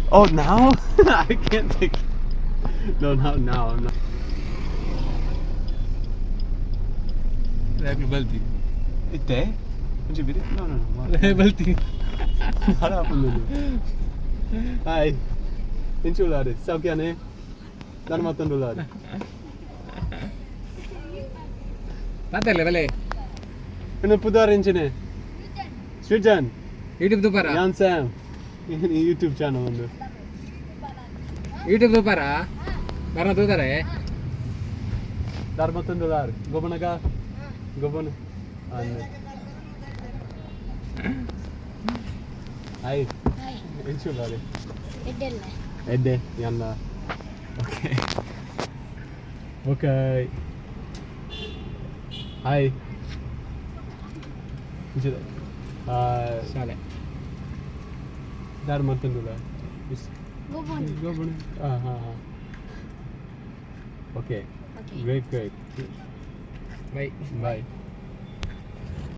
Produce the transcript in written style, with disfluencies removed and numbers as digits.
Oh, now? I can't take. No, not now. I'm not. ಬಲ್ತಿ. ಇತ್ತೆ ಒಂಜಿ ಬಿರಿ. No, no, no. ಬಲ್ತಿ. ದಾದ. Hi, ಎಂಚುಲ್ಲಾರು? ಸೌಖ್ಯನೇ? ದಾನ ಮತ್ತೊಂದುಲ್ಲಾರು? ಪಾತೆರ್ಲೆ ಬಲೆ. ಇನ್ನು ಪುದಾರ್ ಎಂಚಿನೆ? ಸೃಜನ್. ಯೂಟ್ಯೂಬ್ ತೂಪಾರ? ಯಾನ್ ಸ್ಯಾಮ್. ಯೂಟ್ಯೂಬ್ ಚಾನಲ್ ಒಂದು. ಯೂಟ್ಯೂಬ್ ತೂಪಾರ? ಬರ ತೂತಾರೆ. ದಾರ ಮತ್ತೊಂದುಲ್ಲಾರು? ಗೊಬ್ಬನಗ ಗೊಬ್ಬನ. ಹಾಯ್, ಎಂಚುಲ್ಲಾರು? ಎಡ್ಡೆ ಯಾನ್ಲ. Okay okay. ಹಾಯ್. ಶಾಲೆ. ದಾರ ಮತ್ತೊಂದುಲ್ಲ? ಹಾಂ ಹಾಂ ಹಾಂ okay. Great, great. By. Bye.